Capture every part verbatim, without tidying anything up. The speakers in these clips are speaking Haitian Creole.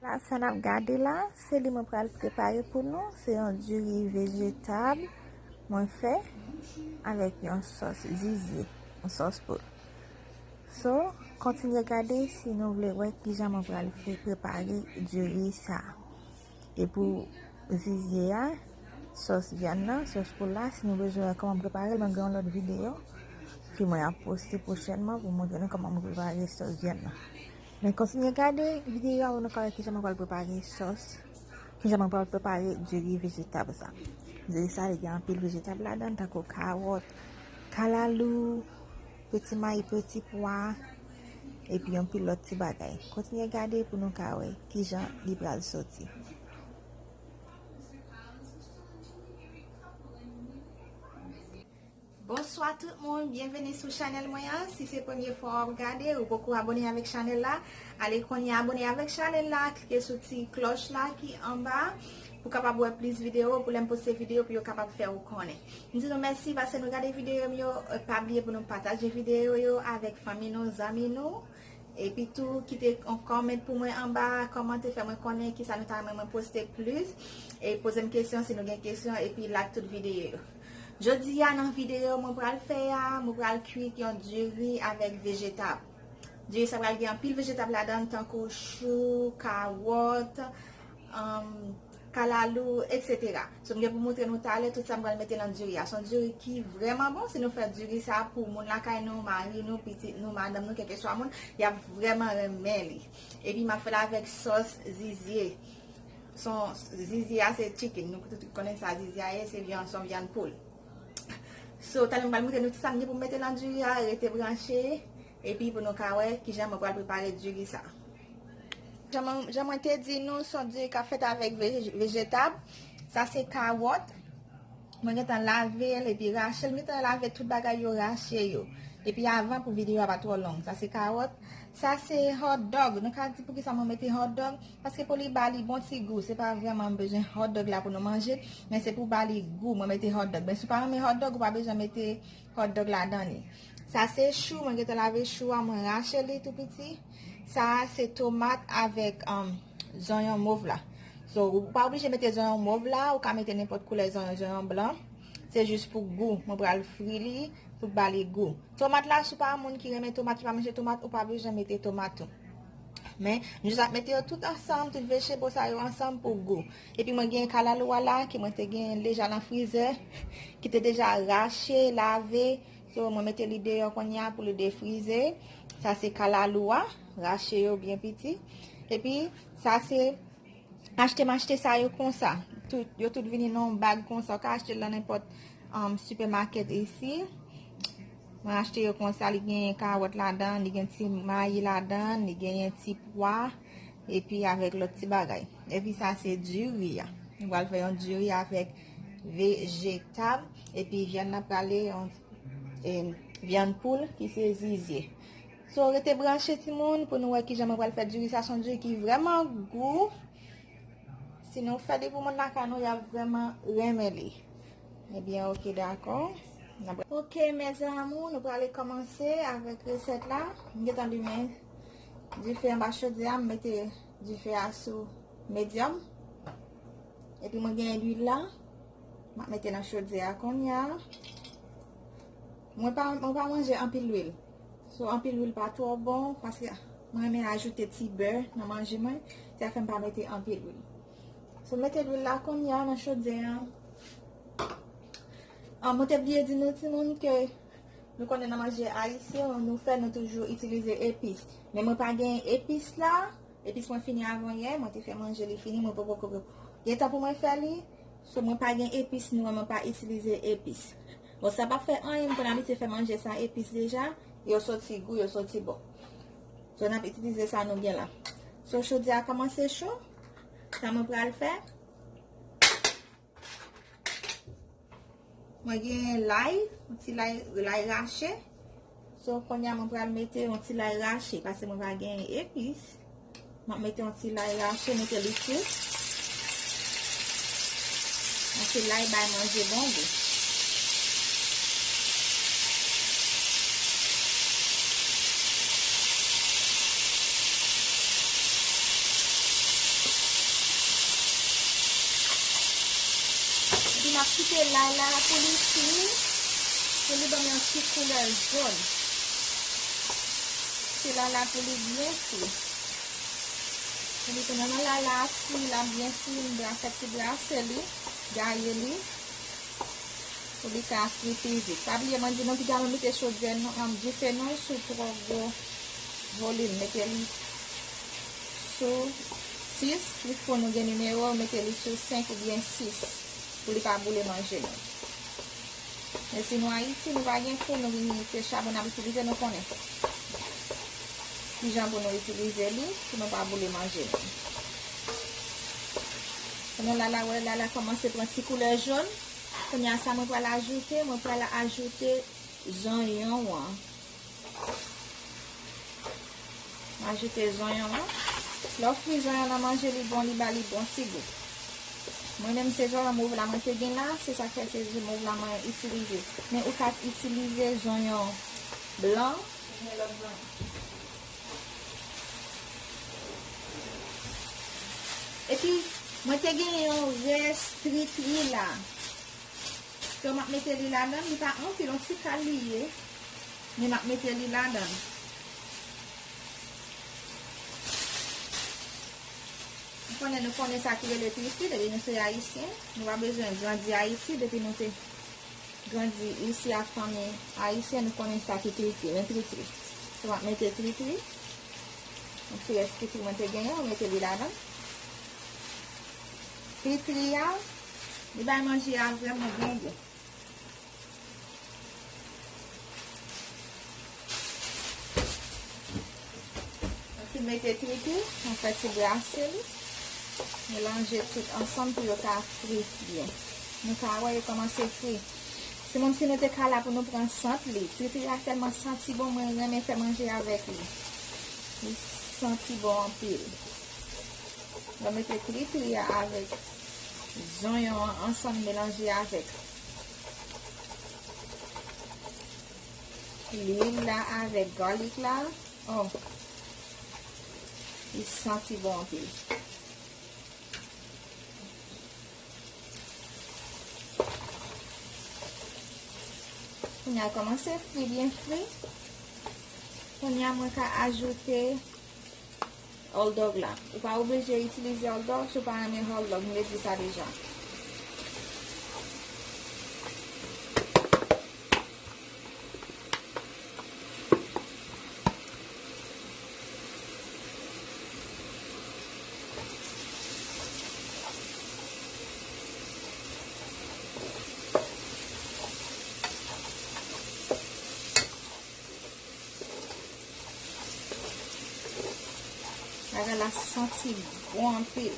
La, sa n ap gade la, se li mwen pral prepare pou nou. Se yon diri vejetab mwen fè avèk yon sòs zizye, yon sòs poul. So, kontinye gade si nou vle wè kijan mwen pral fè prepare diri sa. E pou zizye a, sòs vyann nan, sòs poul la, si nou bezwen wè kòman m prepare l, mwen gen yon lòt videyo ke mwen ap poste pwochènman pou montre nou kòman mwen prepare sòs vyann nan. Men kontinye gade videyo a pou nou ka wè kijan mwen pral prepare sòs, kijan mwen pral prepare diri vejetab sa. Diri sa, li gen anpil vejetab ladan, tankou kawòt, kalalou, peti mayi, peti pwa, epi yon pil lòt ti bagay. Kontinye gade pou nou ka wè kijan li pral soti. Bonswa tout moun, byenveni sou chanèl mwen an. Si se premye fwa w ap gade, ou poko abone avèk chanèl la, ale kounye a abone avèk chanèl la, klike sou ti klòch la ki anba pou kapab wè plis videyo, pou lè m poste videyo pou yo kapab fè w konnen. M di nou mèsi paske nou gade videyo m yo, e pa bliye pou nou pataje videyo yo avèk fanmi nou, zanmi nou. Epi tou, kite yon kòmant pou mwen anba, kòmante, fè mwen konnen kisa nou ta renmen mwen poste plis. E poze m kesyon si nou gen kesyon, epi like tout videyo yo. Jodi a, nan videyo mwen pral fè a, mwen pral kwit yon diri avèk vejetab. Diri sa pral gen anpil vejetab ladan, tankou chou, kawòt, um, kalalou, etsetera. So, m gen pou montre nou talè tout sa m pral mete nan diri a. Se yon diri ki vrèman bon si nou fè diri sa pou moun lakay nou, mari nou, pitit nou, madanm nou, kèlkeswa moun, y ap vrèman renmen li. Epi m ap fè l avèk sòs zizye. Se yon, zizye a se chicken, nou tout konnen sa zizye a ye, se vyann, se yon vyann poul. So, talè m pral montre nou tout sa m gen pou m mete nan diri a, rete branche, epi pou nou ka wè kijan mwen pral prepare diri sa. Jan mwen, jan mwen te di nou, se yon diri k ap fèt avèk vej-, vejetab. Sa se kawòt. Mwen gentan lave l epi rache l. M gentan lave tout bagay yo, rache yo. Epi avan pou videyo a pa twò long. Sa se kawòt. Sa se hot dog. Nou ka di poukisa mwen mete hot dog? Paske pou li ba li bon ti gou. Se pa vrèman m bezwen hot dog la pou nou manje, men se pou ba li gou. Mwen mete hot dog. Men si w pa renmen hot dog, ou pa bezwen mete hot dog ladan li. Sa se chou, mwen gentan lave chou a, mwen rache li tou piti. Sa a se tomat avèk, um, zonyon mov la. So, ou pa oblije mete zonyon mov la, ou ka mete nenpòt koulè zonyon, zonyon blan. Se jis pou gou, mwen pral fri li pou ba li gou. Tomat la, si w pa moun ki renmen tomat, ki pa manje tomat, ou pa bezwen mete tomat tou. Men, m jis ap mete yo tout ansanm, tout vejetables sa yo ansanm pou gou. Epi mwen gen kalalou a la, ke mwen te gen deja nan frizè, ki te deja rache, lave. So, mwen mete li deyò kounye a pou li defrize. Sa se kalalou a, rache yo byen piti. Epi, sa se achte m achte sa yo konsa. Tout, yo tout vini nan yon bag konsa. Ou ka achte l nan nenpòt, um, sipèmakèt isi. Mwen achte yo konsa, li gen kawòt ladan, li gen ti mayi ladan, li genyen ti pwa, epi avèk lòt ti bagay. Epi sa se diri a. Nou pral fè yon diri avèk vejetab, epi vyann nan prale yon, e, vyann poul ki se zizye. So, rete branche timoun pou nou wè kijan mwen pral fè diri sa. Se yon diri ki vrèman gou. Si nou fè li pou moun lakay nou, y ap vrèman renmen li. Ebyen, oke, dakò. N ap... Oke, mes amours, nou prale kòmanse avèk resèt la. M gentan limen dife anba chodyè a, m mete dife a sou medyòm. Epi mwen genyen lwil la. M ap mete nan chodyè a kounye a. Mwen pa, mwen pa manje anpil lwil. So, anpil lwil pa twò bon, paske mwen renmen ajoute ti bè nan manje mwen. Se sa fè m pa mete anpil lwil. So, mete lwil la kounye a nan chodyè an. Ah, mwen te bliye di nou, timoun, ke nou konnen nan manje ayisyen, nou fè, nou toujou itilize epis. Men mwen pa gen epis la. Epis mwen fini avan yè, mwen te fè manje li fini, mwen poko gentan pou mwen fè li. So, mwen pa gen epis, nou wè mwen pa itilize epis. Bon, sa p ap fè anyen, m konn abitye fè manje san epis deja. Yo soti gou, yo soti bon. So, n ap itilize sa nou gen la. So, chodyè a kòmanse cho. Sa mwen pral fè. Mwen gen lay, yon ti lay, lay rache. So, kounye a mwen pral mete yon ti lay rache, paske mwen pa gen epis. Mwen mete yon ti lay rache, mete li tou. Paske lay bay manje bon gou. M ap kite lay la pou li fri, pou li ban m yon ti koulè jòn. Kite lay la pou li byen fri. Pou li tounen nan lay la fri, l ap byen fri, m brase ti brase li, gaye li. Pou li ka fri pi vit. Pa bliye, mwen di nou piga mwen mete chodyè nou, an, dife nou sou twò gwo volim. Mete li sou sis, pi fò nou gen nimewo, mete li sou senk oubyen sis, pou li pa boule manje nou. Men si nou Ayiti, nou pa gen fou, nou vin se chabon n ap itilize, nou konnen kijan pou nou itilize li, pou nou pa boule manje nou. Kounye a la, la, wè, la, la kòmanse pran ti koulè jòn. Kounye a sa mwen pral ajoute, mwen pral ajoute zonyon an. M ajoute zonyon an. Lè w fri zonyon nan manje, li bon, li ba li bon ti gou. Mwen menm se zonyon mov la mwen te gen la, se sa k fè se zonyon mov la mwen itilize. Men ou ka itilize zonyon blan, oubyen lòt zonyon. Epi, mwen te gen yon rès tritri la. So, m ap mete li ladan, li pa anpil, yon ti kal li ye. Men m ap mete li ladan. Nou konnen, nou konnen sa ki rele tritri, depi nou se Ayisyen, nou pa bezwen grandi Ayiti, depi nou te grandi isi ak fanmi ayisyen, nou konnen sa ki tritri, men tritri. So, m ap mete tritri. Yon ti rès tritri mwen te genyen, mwen mete li ladan. Tritri a, li bay manje a vrèman bon gou. Mwen fin mete tritri, mwen fè ti brase li. Melanje tout ansanm pou yo ka fri byen. Nou ka wè yo kòmanse fri. Se menm si nou te ka la pou nou pran sant li. Tritri a tèlman santi bon, mwen renmen fè manje avèk li. Li santi bon anpil. Mwen mete tritri a avèk zonyon an ansanm, melanje avèk lwil la, avèk garlic la. Oh, li santi bon anpil. Kounye a kòmanse fri, byen fri. Kounye a mwen ka ajoute hot dog la. Ou pa oblije itilize hot dog si w pa renmen hot dog, m te di sa deja. Bagay la santi bon anpil.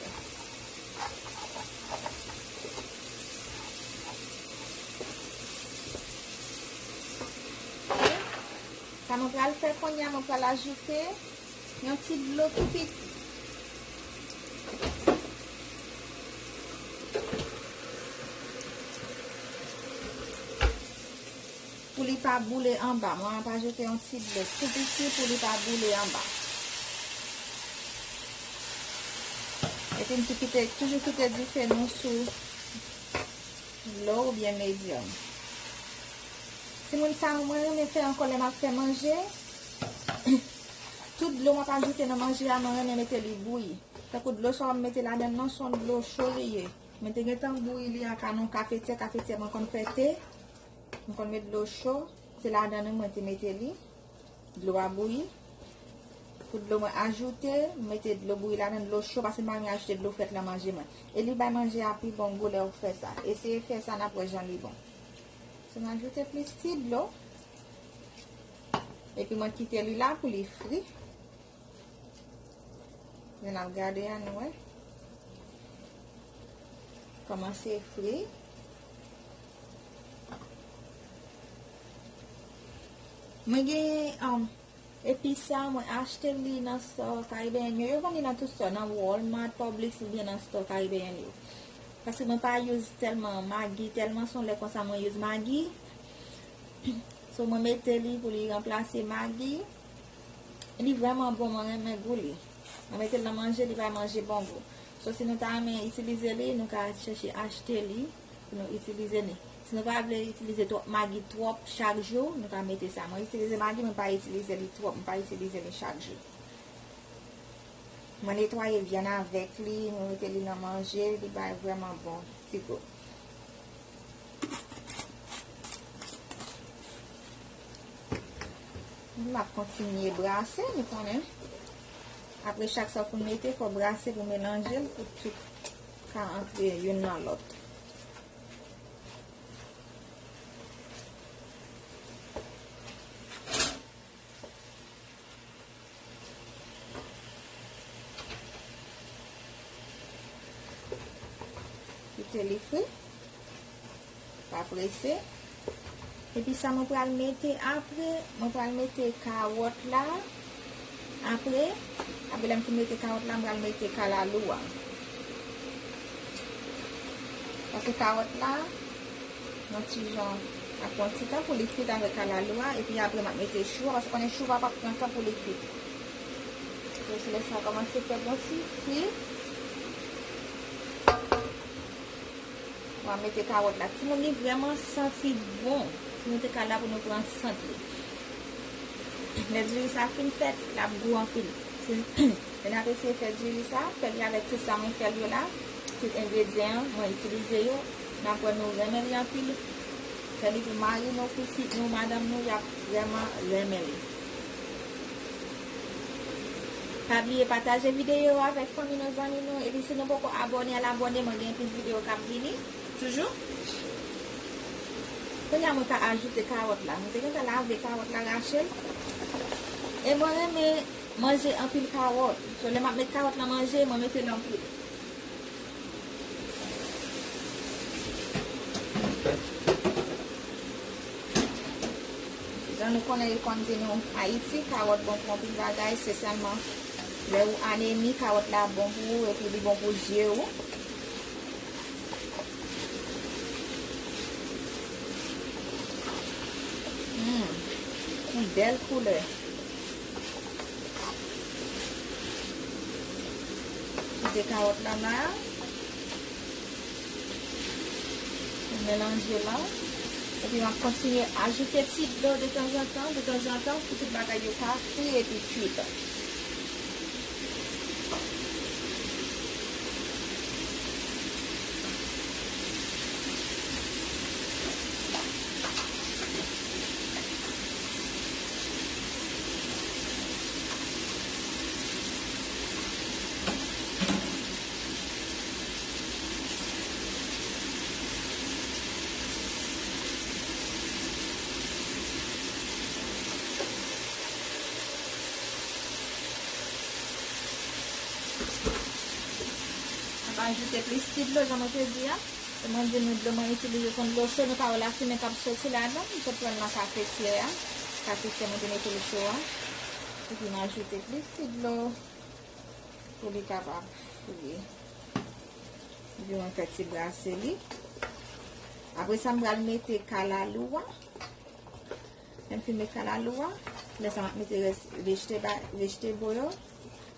Sa mwen pral fè kounye a, mwen pral ajoute yon ti dlo tou piti. Pou li pa boule anba. Mwen ap ajoute yon ti dlo tou piti pou li pa boule anba. Epi m tou kite, toujou kite dife nou sou low oubyen medyòm. Timoun sa yo, mwen renmen fè ankò lè m ap fè manje. Tout dlo m ap ajoute nan manje a, mwen renmen mete li bouyi. Tankou dlo sa w ap mete ladan nan, se yon dlo cho li ye. Mwen te gentan bouyi li ak nan kafetyè, kafetyè mwen konn fè te. Mwen konn met dlo cho, se ladan nan mwen te mete li. Dlo a bouyi. Pou dlo mwen ajoute, m mete dlo bouyi ladan, dlo cho, paske m pa renmen ajoute dlo frèt nan manje mwen. E li bay manje a pi bon gou lè ou fè sa. Eseye fè sa, n ap wè jan li bon. So, m ajoute plis ti dlo. Epi mwen kite li la pou li fri. Men n ap gade a, nou wè. Kòmanse fri. Mwen gen, um, epis sa, mwen achte li nan store Caribbean yo. Yo vann li nan tout store, nan Walmart, Publix oubyen nan store Caribbean yo. Paske mwen pa use tèlman Maggi, tèlman se yon lè konsa mwen use Maggi. So, mwen mete li pou li ranplase Maggi. Li vrèman bon, mwen renmen gou li. Mwen mete l nan manje, li bay manje bon gou. So, si nou ta renmen itilize li, nou ka chèche achte li. Pou nou itilize li. Si nou pa vle itilize twòp magi twòp chak jou, nou ka mete sa. Mwen itilize magi, men pa itilize li twòp, mwen pa itilize li chak jou. Mwen netwaye vyann avèk li, mwen mete li nan manje, li bay vrèman bon ti gou. M ap kontinye brase, nou konnen. Apre chak sa w fin mete, fò w brase pou melanje l, pou tout ka antre youn nan lòt. Kite li fri. Pa prese. Epi sa mwen pral mete apre, mwen pral mete kawòt la. Apre, apre lè m fin mete kawòt la, m pral mete kalalou a. Paske kawòt la, yon ti jan, ap pran ti tan pou li kwit avèk kalalou a, epi apre m ap mete chou a, paske konnen chou a p ap pran tan pou li kwit. Donk, lè sa kòmanse fè bon ti fri. Mwen mete kawòt la. Timoun, li vrèman santi bon. Si nou te ka la pou nou pran sant li. Lè diri sa fin fèt, l ap gou anpil. Si, lè n ap eseye fè diri sa, fè li avèk tout sa mwen fè l yo la. Tout engredyan an, mwen itilize yo. N ap wè nou renmen li anpil. Fè li pou mari nou, pitit nou, madanm nou, y ap vrèman renmen li. Pa bliye pataje videyo avèk fanmi nou, zanmi nou. Epi si nou poko abòne, al abòne, mwen gen plis videyo k ap vini. Toujou. Kounye a mwen ka ajoute kawòt la. Mwen te gentan lave kawòt la, rache l. E mwen renmen manje anpil kawòt. So, lè m ap met kawòt nan manje, mwen mete l anpil. Jan nou konnen yo konn di nou Ayiti, kawòt bon pou anpil bagay, espesyalman lè ou anemi, kawòt la bon pou ou, epi li bon pou zye ou. Hmm, yon bèl koulè. Kite kawòt la la. Melanje la. Epi m ap kontinye ajoute ti dlo detanzantan, detanzantan, pou tout bagay yo ka fri epi kwit. M ap ajoute plis ti dlo, jan mwen te di a. Mwen di nou dlo mwen itilize se yon dlo cho, nou ka wè lafimen k ap soti ladan. M sot pran l nan kafetyè a. Kafetyè mwen te mete l cho a. Epi m ajoute plis ti dlo pou li kapab fri. Epi mwen fè ti brase li. Apre sa, m pral mete kalalou a. Lè m fin met kalalou a, lè sa m ap mete rès vejteba-, vejtebo yo,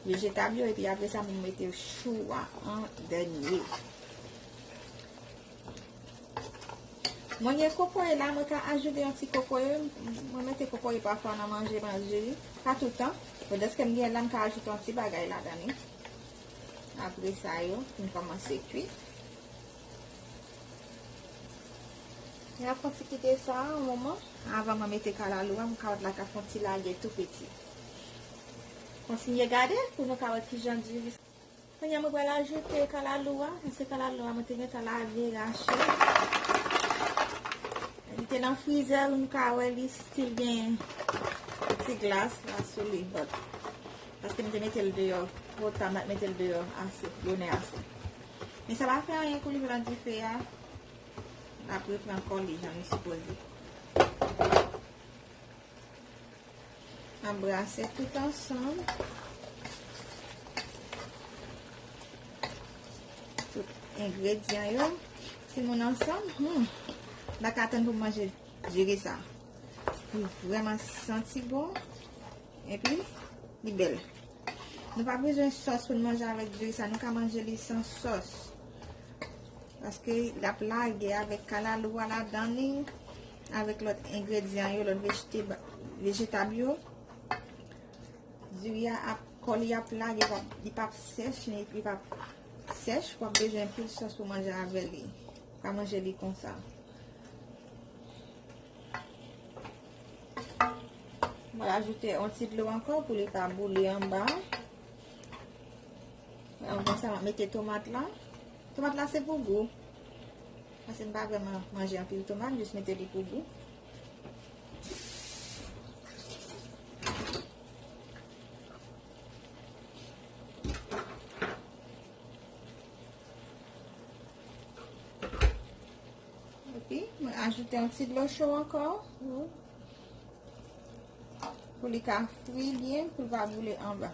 vejetab yo, epi apre sa, m mete chou a an dènye. Mwen gen kokoye la, mwen ka ajoute yon ti kokoye. Mwen mete kokoye pafwa nan manje, manje, pa toutan. Bon, dèske m gen la, m ka ajoute yon ti bagay ladan li. Apre sa yo, m kòmanse kwit. N ap fè yon ti kite sa yon moman. Avan mwen mete kalalou a, pou kawòt la ka fè yon ti lage tou piti. Kontinye gade pou nou ka wè kijan diri. Kounye a mwen pral ajoute kalalou a. Se kalalou a mwen te gentan lave, rache. Li te nan frizè, nou ka wè li still gen ti glas la sou li, but paske m te mete l deyò twò ta, m pa t mete l deyò ase, bonè ase. Men sa pa fè anyen pou li pran dife a. L ap repran kò li jan li sipoze. N ap brase tout ansanm. Tout engredyan yo. Timoun ansanm, hmm, m pa ka tann pou m manje diri sa. Li vrèman santi bon. Epi, li bèl. Nou pa bezwen sòs pou n manje avèk diri sa. Nou ka manje li san sòs. Paske l ap lage avèk kalalou a ladan li, avèk lòt engredyan yo, lòt vejete-, vejetab yo. Diri a ap, kò li ap lage, li p ap, li p ap sèch, li p ap sèch, w ap bezwen anpil sòs pou manje avè li. Pa manje li konsa. Mwen ajoute yon ti dlo ankò pou li pa boule anba. Anvan sa, m ap mete tomat la. Tomat la se pou gou. Paske m pa vrèman manje anpil tomat, m jis mete li pou gou. Epi, mwen ajoute yon ti dlo cho ankò. Pou li ka fri byen, pou l pa boule anba.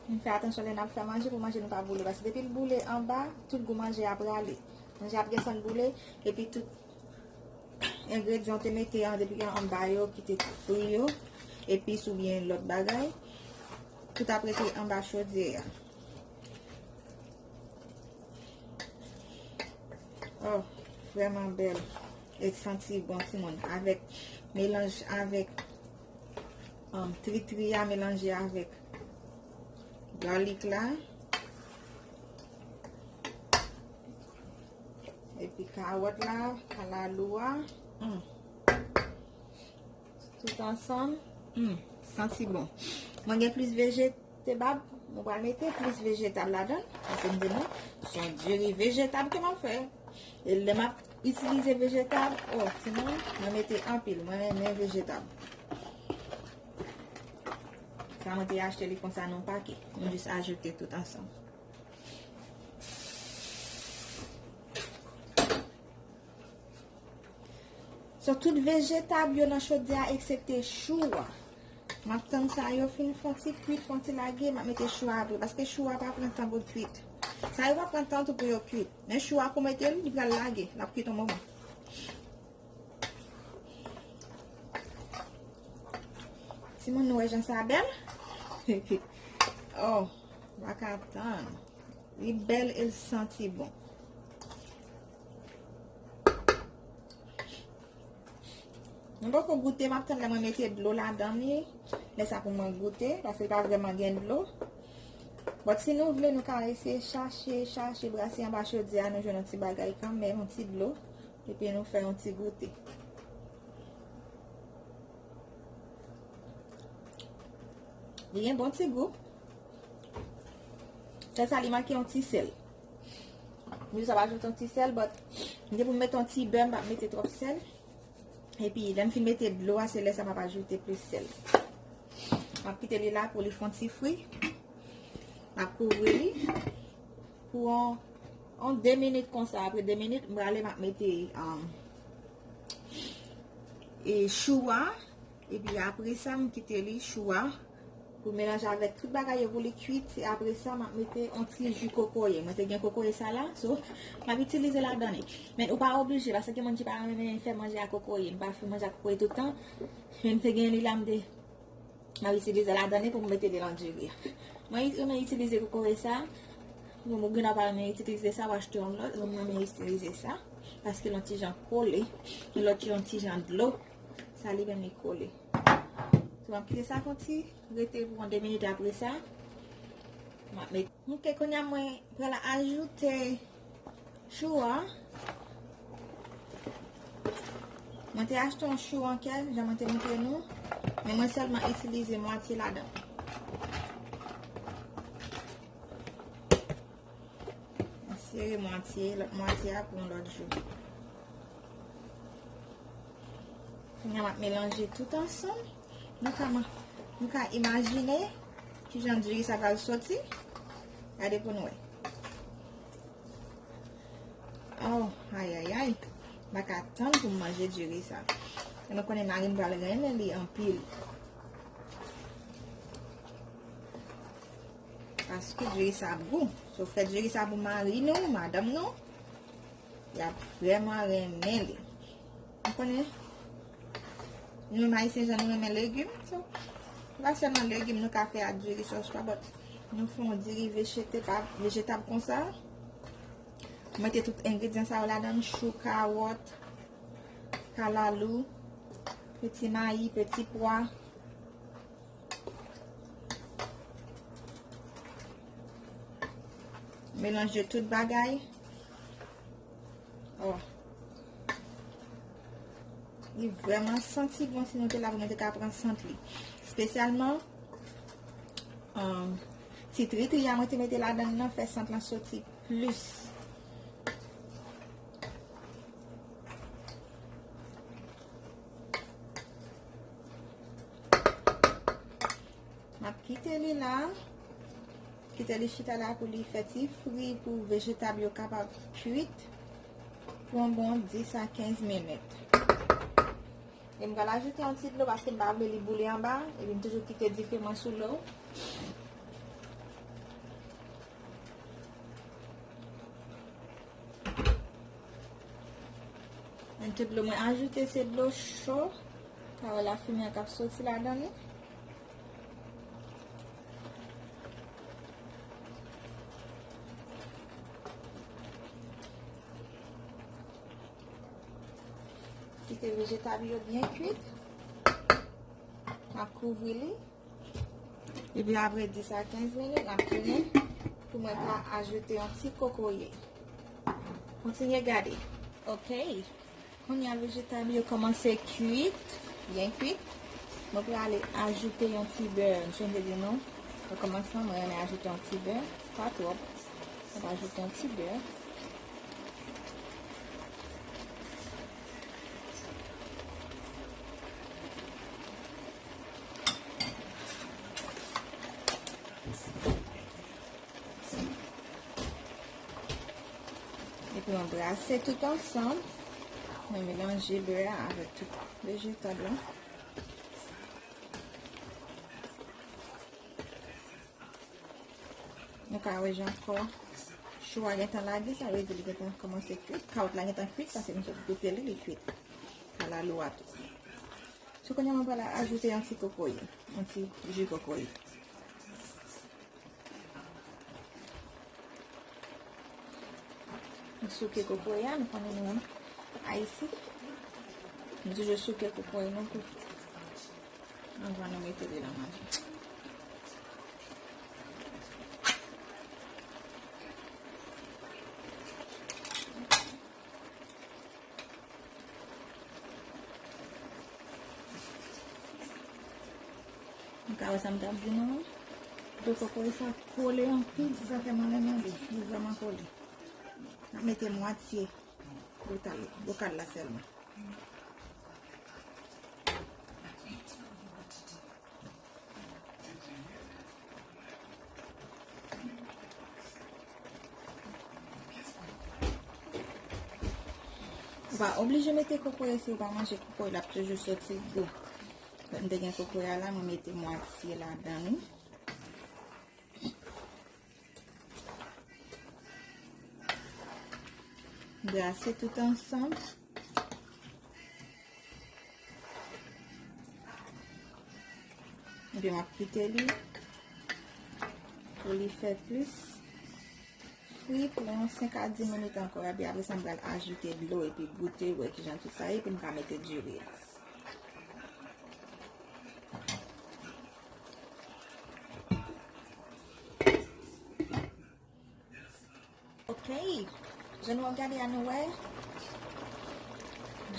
Nou fè atansyon lè n ap fè manje, pou manje nou pa boule. Paske depi l boule anba, tout gou manje a prale. Manje ap desann boule, epi tout engredyan w te mete an, depi anba yo, ki te fri yo, epis oubyen lòt bagay, tout ap rete anba chodyè a. Oh, vrèman bèl. E santi bon, timoun. Avèk, melanj avèk, um, tritri a melanje avèk garlic la. Epi kawòt la, kalalou a. Mm. Tout ansanm. Mm. Santi bon. Mwen gen plis veje- Te bab, mwen pral mete plis vejetab ladan l. Paske m di nou, se yon diri vejetab ke m ap fè. E lè m ap itilize vejetab, oh, timoun, mwen mete anpil. Mwen renmen vejetab. Sa mwen te achte li konsa nan pake. Mwen jis ajoute tout ansanm. So, tout vejetab yo nan chodyè a, eksepte chou a. M ap tann sa yo fin fon ti kwit, fon ti lage, m ap mete chou a apre. Paske chou a pa pran tan pou l kwit. Sa yo pa pran tan tou pou yo kwit. Men chou a, kou mete l, li pral lage. L ap kwit yon moman. Timoun, nou wè jan sa bèl? Oh, m pa ka tann. Li bèl e l santi bon. Mwen poko goute, m ap tann lè mwen mete dlo ladan li. Lè sa pou mwen goute, paske li pa vrèman gen dlo. But si nou vle, nou ka eseye chache, chache, brase anba chodyè a, nou jwenn yon ti bagay kanmenm, yon ti dlo. Epi nou fè yon ti goute. Li gen bon ti gou. Sèl sa, li manke yon ti sèl. M jis ap ajoute yon ti sèl, but m gen pou m mete yon ti bè, m p ap mete twòp sèl. Epi, lè m fin mete dlo a, se lè sa m ap ajoute plis sèl. M ap kite li la pou li fon ti fri. M ap kouvri li pou yon, yon de minit konsa. Apre de minit, m prale, m ap mete, um, e chou a. Epi apre sa, m kite li chou a pou melanje avèk tout bagay yo pou li kwit. Se apre sa, m ap mete yon ti ji kokoye. Mwen te gen kokoye sa la, so, m ap itilize ladan li. Men ou pa oblije, paske gen moun ki pa renmen fè manje ak kokoye. M pa fè manje ak kokoye tout tan. Men m te gen li la, m te, m ap itilize ladan li pou m mete li nan diri. Mwen renmen itilize kokoye sa. Bon, moun gen pa renmen itilize sa, w achte yon lòt. Mwen renmen itilize sa. Paske l yon ti jan kole. Lòt yo yon ti jan dlo. Sa li menm li kole. So, m ap kite sa fon ti rete pou yon de minit apre sa. M ap met. Ok, kounye a mwen pral ajoute chou a. Mwen te achte yon chou an kèl, jan mwen te montre nou. Men mwen sèlman itilize mwatye ladan. Mwen sere mwatye, lòt mwatye a pou yon lòt jou. Kounye a m ap melanje tout ansanm. Nou ka, nou ka imajine kijan diri sa pral soti. Gade pou n wè. Oh, ayayay. M pa ka tann pou m manje diri sa. E mwen konnen mari m pral renmen li anpil. Paske diri sa ap gou. So, fè diri sa pou mari nou, madanm nou. Y ap vrèman renmen li. Ou konnen, nou menm Ayisyen, jan nou renmen legim. So, se pa sèlman legim nou ka fè ak diri sòs pa, but nou fè yon diri vejetab, vejetab konsa. Mete tout engredyan sa yo ladan, chou, kawòt, kalalou, peti mayi, peti pwa. Melanje tout bagay. Oh. Li vrèman santi bon, si nou te la pou nou te ka pran sant li. Espesyalman, um, ti tritri a mwen te mete ladan nan fè sant lan soti plis. M ap kite li la. Kite li chita la pou li fè ti fri pou vejetab yo kapab kuit pou yon bon dis a kenz minit. E m pral ajoute yon ti dlo paske m pa vle li boule anba. Epi m toujou kite dife mwen sou lo. Men tout dlo mwen ajoute se dlo cho. Kawòt lafimen an k ap soti ladan li. Kite vejetab yo byen kuit. M ap kouvri li. Epi apre dis a kenz minit, n ap tounen pou mwen ka ajoute yon ti kokoye. Kontinye gade. Ok. Kounye a vejetab yo kòmanse kuit, byen kuit. Mwen prale ajoute yon ti bè. M sonje di nou, o kòmansman, mwen renmen ajoute yon ti bè, pa twòp. Mwen ajoute yon ti bè. Epi mwen brase tout ansanm. Mwen melanje bè a avèk tout vejetab la. Nou ka wè jan ankò chou a gentan lage, sa vle di li gentan kòmanse kuit. Kawòt la gentan kuit, paske m sot goute li, li kuit. Kalalou a tou. Sou kounye a, mwen pral ajoute yon ti kokoye, yon ti ji kokoye. M souke kokoye a, nou konnen nou menm Ayisyen. Nou toujou souke kokoye nou tou. Anvan nou mete li nan manje. Nou ka wè sa m t ap di nou an. Dlo kokoye sa kole anpil, se sa fè mwen renmen li. Li vrèman kole. N ap mete mwatye bokal, bokal la sèlman. Ou pa oblije mete kokoye, si ou pa manje kokoye, l ap toujou soti gou. M te gen kokoye a la, mwen mete mwatye ladan li. Brase tout ansanm. Epi m ap kite li pou li fè plis fri pou yon senk a dis minit ankò. Epi apre sa, m pral ajoute dlo epi goute, wè kijan tout sa ye, pou m ka mete diri a. Ok. Jan nou ap gade a, nou wè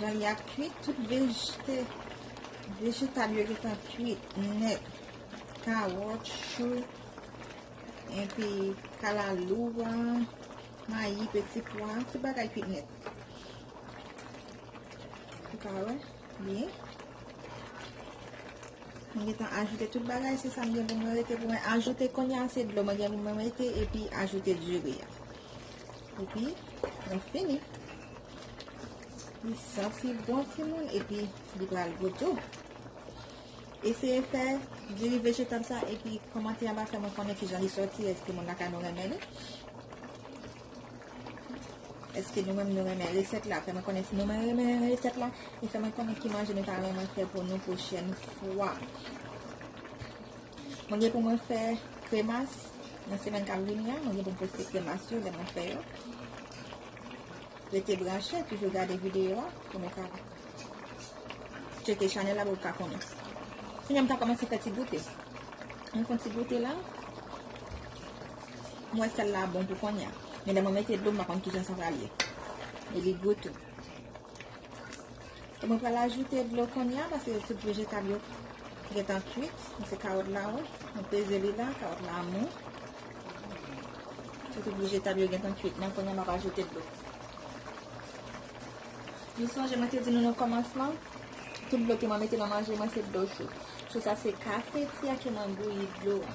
jan li ap kuit. Tout vejete-, vejetab yo gentan kuit nèt. Kawòt, chou, epi kalalou a, mayi, peti pwa, tout bagay kuit nèt. Ou ka wè, byen. Mwen gentan ajoute tout bagay, se sa m gen pou mwen rete pou mwen ajoute kounye a, se dlo mwen gen pou mwen mete epi ajoute diri a. Epi, nou fini. Li santi bon, timoun, epi li pral gou tou. Eseye fè diri vejetab sa epi kòmante anba, fè mwen konnen kijan li soti, èske moun lakay nou renmen li. Èske nou menm nou renmen resèt la? Fè mwen konnen si nou menm renmen resèt la. E fè mwen konnen ki manje nou ta renmen fè pou nou pwochèn fwa. Mwen gen pou mwen fè kremas nan semèn k ap vini an. Mwen gen pou m poste kremas yo lè mwen fè yo. Rete branche, toujou gade videyo a pou nou ka tcheke chanèl la pou w ka konnen. Kounye a m ta kòmanse fè ti goute. Mwen fè ti goute la. Mwen wè sèl la bon pou kounye a. Men lè mwen mete dlo, m pa konn kijan sa pral ye. E li gou tou. E mwen pral ajoute dlo kounye a paske tout vejetab yo gentan kwit. Se kawòt la, wi. Mwen peze li la, kawòt la mou. Se tout vejetab yo gentan kwit. Nan kounye a, m ap ajoute dlo. Nou sonje mwen te di nou nan kòmansman, tout dlo ke mwen mete nan manje mwen se dlo cho. Cho sa se kafeti a ke mwen bouyi dlo a.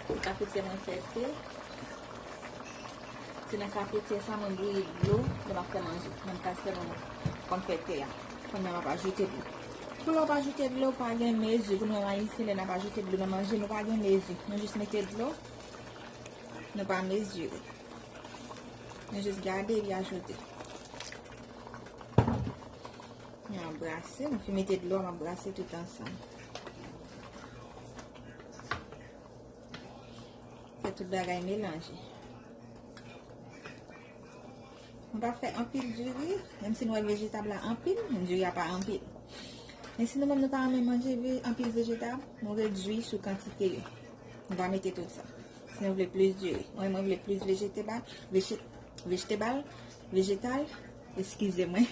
Se kafeti a mwen fè te. Se nan kafeti a sa mwen bouyi dlo lè m ap fè manje. Menm kafeti a mwen konn fè te a. Kounye a m ap ajoute dlo. Pou lè w ap ajoute dlo, pa gen mezi. Pou nou menm ayisyen, lè n ap ajoute dlo nan manje, nou pa gen mezi. Nou jis mete dlo. Nou pa mezire. Nou jis gade epi ajoute. Mwen ap brase, mwen fin mete dlo a, mwen ap brase tout ansanm. Fè tout bagay melanje. Mwen pa fè anpil diri, menm si nou wè vejetab la anpil, diri a pa anpil. Men si nou menm nou pa renmen manje ve-, anpil vejetab, nou redui sou kantite yo. Nou pa mete tout sa. Si nou vle plis diri. Mwen, mwen vle plis vejetab, veje-, vejetab, vejetal, eskize mwen.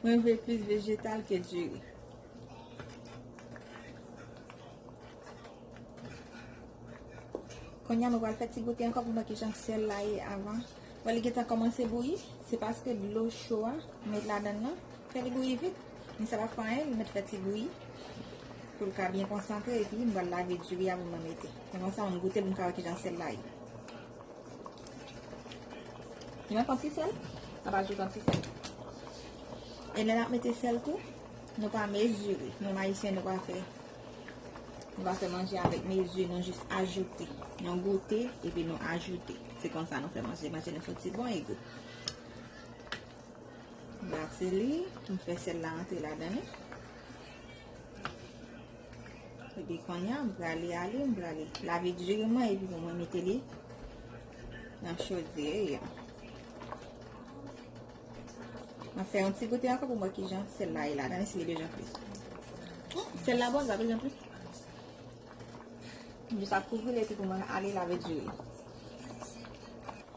Mwen vle plis vejetal ke diri. Kounye a, mwen pral fè ti goute ankò pou m wè kijan sèl la ye avan. Wè, li gentan kòmanse bouyi. Se paske dlo cho a m met ladann nan fè li bouyi vit. Men sa pa fè anyen, li mèt fè ti bouyi pou l ka byen konsantre, epi m pral lave diri a pou mwen mete. Se konsa, m goute pou m ka wè kijan sèl la ye. Li manke yon ti sèl, m ap ajoute yon ti sèl. E lè n ap mete sèl tou, nou pa mezire. Nou ayisyen, nou pa fè, nou pa fè manje avèk mezi, nou jis ajoute. Nou goute, epi nou ajoute. Se konsa nou fè manje. Manje nou soti bon e gou. Brase li, m fè sèl la antre ladan li. Epi kounye a, m prale ale, m prale lave diri mwen, epi pou mwen mete li nan chodyè a. M ap fè yon ti goute ankò pou m wè kijan sèl la ye ladan li, si li bezwen plis. Sèl la bon, li pa bezwen plis. M jis ap kouvri l epi pou mwen ale lave diri.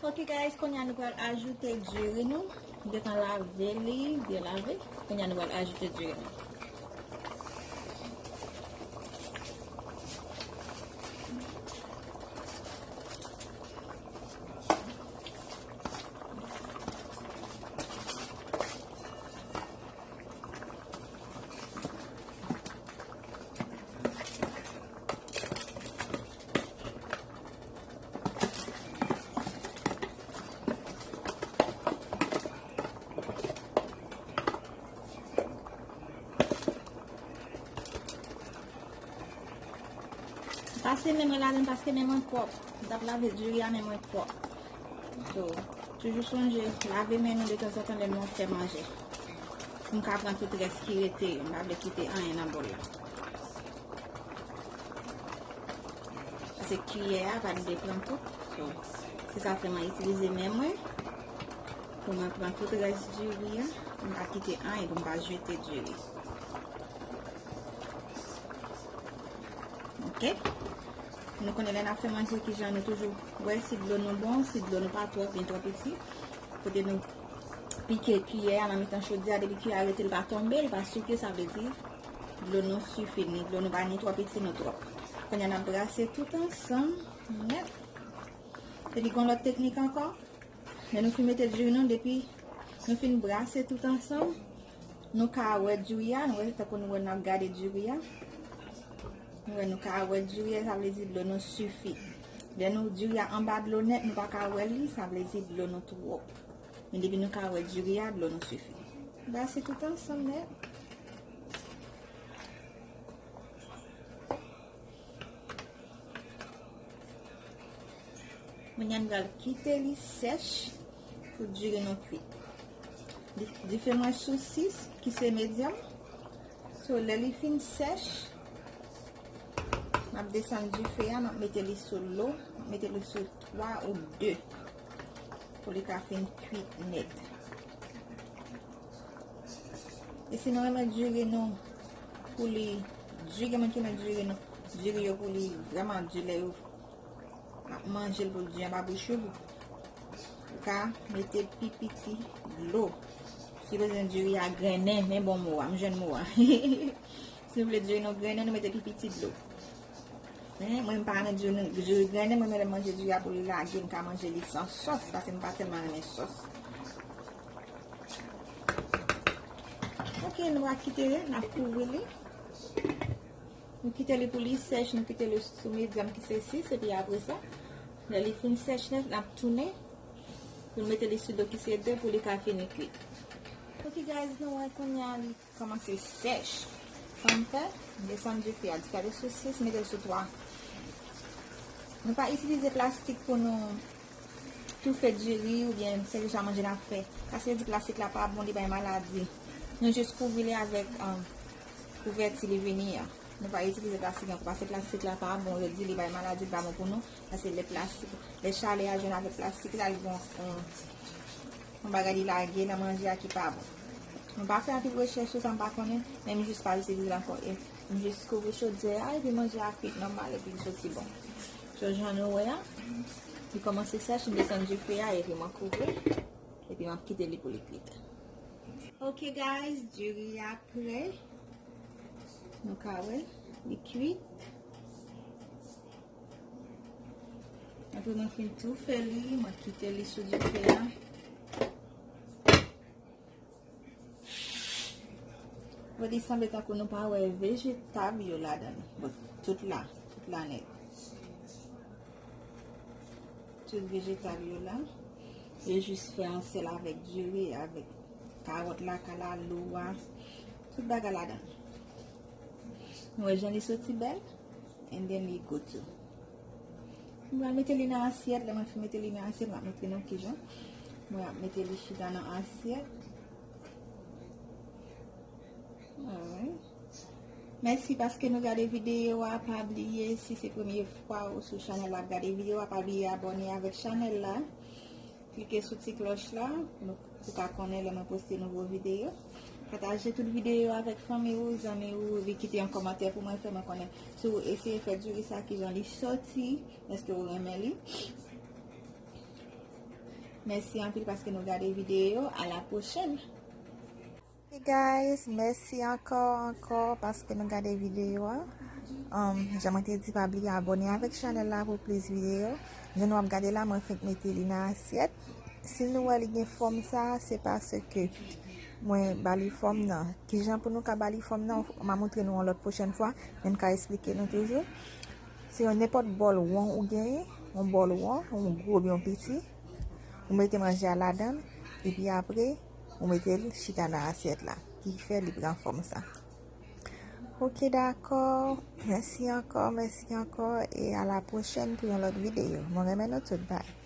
Ok guys, kounye a nou pral ajoute diri nou. M gentan lave li, byen lave. Kounye a nou pral ajoute diri nou. Pase men mwen ladan paske men mwen pwòp. M t ap lave diri a, men mwen pwòp. So, toujou sonje lave men nou detanzantan lè nou ap fè manje. Pou m ka pran tout rès ki rete yo. M pa vle kite anyen nan bòl la. Paske kiyè a pa dwe pran tout. So, se sa fè mwen itilize men mwen. Pou mwen pran tout rès diri a. M pa kite anyen pou m pa jete diri. Ok. Nou konnen lè n ap fè manje kijan nou toujou wè si dlo nou bon, si dlo nou pa twòp, byen twò piti. Kote nou pike kiyè a nan mitan chodyè a, depi kiyè a rete, l pa tonbe, l pa souke, sa vle di dlo nou sifi, ni dlo nou pa ni twò piti, ni twòp. Kounye a n ap brase tout ansanm, nèt. Epi gon lòt teknik ankò. Lè nou fin mete diri nou, depi nou fin brase tout ansanm, nou ka wè diri a, nou wè tankou nou wè n ap gade diri a. Nou wè nou ka wè diri a, sa vle di dlo nou sifi. Lè nou diri a anba dlo nèt, nou pa ka wè li, sa vle di dlo nou twòp. Men depi nou ka wè diri a, dlo nou sifi. Brase tout ansanm nèt. Kounye a n pral kite li sèch pou diri nou kwit. Di-, dife mwen sou sis, ki se medyòm. So, lè li fin sèch, m ap desann dife a, m ap mete li sou lo, m ap mete li sou twa ou de, pou li ka fin kwit nèt. E si nou renmen diri nou pou li di, gen moun ki renmen diri nou, diri yo pou li vrèman di, lè yo ap manje l pou l di anba bouch yo, ou ka mete pi piti dlo. Si bezwen diri a grennen, men bon mo a, m jwenn mo a. Si nou vle diri nou grennen, nou mete pi piti dlo. Men, mwen, m pa renmen diri, diri grennen, mwen, mwen lè m manje diri a pou li lage, m ka manje li san sòs, paske m pa tèlman renmen sòs. Ok, nou va kite li, n ap kouvri li. Nou kite li pou li sèch, nou kite li sou medyòm ki se sis, epi apre sa, lè li fin sèch nèt, n ap tounen pou n mete li sou do ki se de pou li ka fini kwit. Ok guys, nou wè kounye a li kòmanse sèch. Sa m fè, m desann dife a, dife a te sou sis, m mete l sou twa. Nou pa itilize plastik pou nou toufe diri oubyen kèlkeswa manje n ap fè. Paske yo di plastik la pa bon, li bay maladi. Nou jis kouvri li avèk, um, kouvèti li vini an. Nou pa itilize plastik ankò, paske plastik la pa bon, yo di li bay maladi, li pa bon pou nou. Paske lè plastik, lè chalè a jwenn avèk plastik la, li gon, um, yon bagay li lage nan manje a ki pa bon. Mwen pa fè anpil rechèch sou sa, m pa konnen, men m jis pa itilize l ankò. E m jis kouvri chodyè a, epi manje a kwit nòmal, epi li soti bon. So, jan nou wè a, li kòmanse sèch, m desann dife a, epi mwen kouvri, epi m ap kite li pou li kwit. Ok guys, diri a prè. Nou ka wè, li kwit. Apre mwen fin toufe li, mwen kite li sou dife a. Bon, li sanble tankou nou pa wè vejetab yo ladan li. Bon, tout la, tout la nèt. Tout vejetab yo la. Yo jis fè ansèl avèk diri, avèk kawòt la, kalalou a. Tout bagay ladan li. Nou wè jan li soti bèl? And then li good too. Mwen pral mete li nan asyèt. Lè mwen fin mete li nan asyèt, mwen ap montre nou kijan mwen ap mete li chita nan asyèt. Alright. Mèsi paske nou gade videyo a. Pa bliye, si se premye fwa ou sou chanèl la ap gade videyo a, pa bliye abòne avèk chanèl la. Klike sou ti klòch la pou nou, pou ka konnen lè mwen poste nouvo videyo. Pataje tout videyo avèk fanmi ou, zanmi ou, epi kite yon kòmantè pou mwen, fè mwen konnen si w eseye fè diri sa, kijan li soti, èske w renmen li. Mèsi anpil paske nou gade videyo. A la pwochèn! Hey guys, mèsi ankò, ankò paske nou gade videyo a. Um, jan mwen te di, pa bliye abòne avèk chanèl la pou plis videyo. Jan nou ap gade la, mwen fenk mete li nan asyèt. Si nou wè li gen fòm sa, se paske mwen ba li fòm nan. Kijan pou nou ka ba li fòm nan, m a montre nou yon lòt pwochèn fwa, men m ka esplike nou toujou. Se yon nenpòt bòl won ou genyen, yon bòl won, yon gwo oubyen yon piti. Ou mete manje a ladan l, epi apre, ou mete l chita nan asyèt la, ki fè li pran fòm sa. Ok, dakò. Mèsi ankò, mèsi ankò, e a la pwochèn pou yon lòt videyo. Mwen renmen nou tout, bye.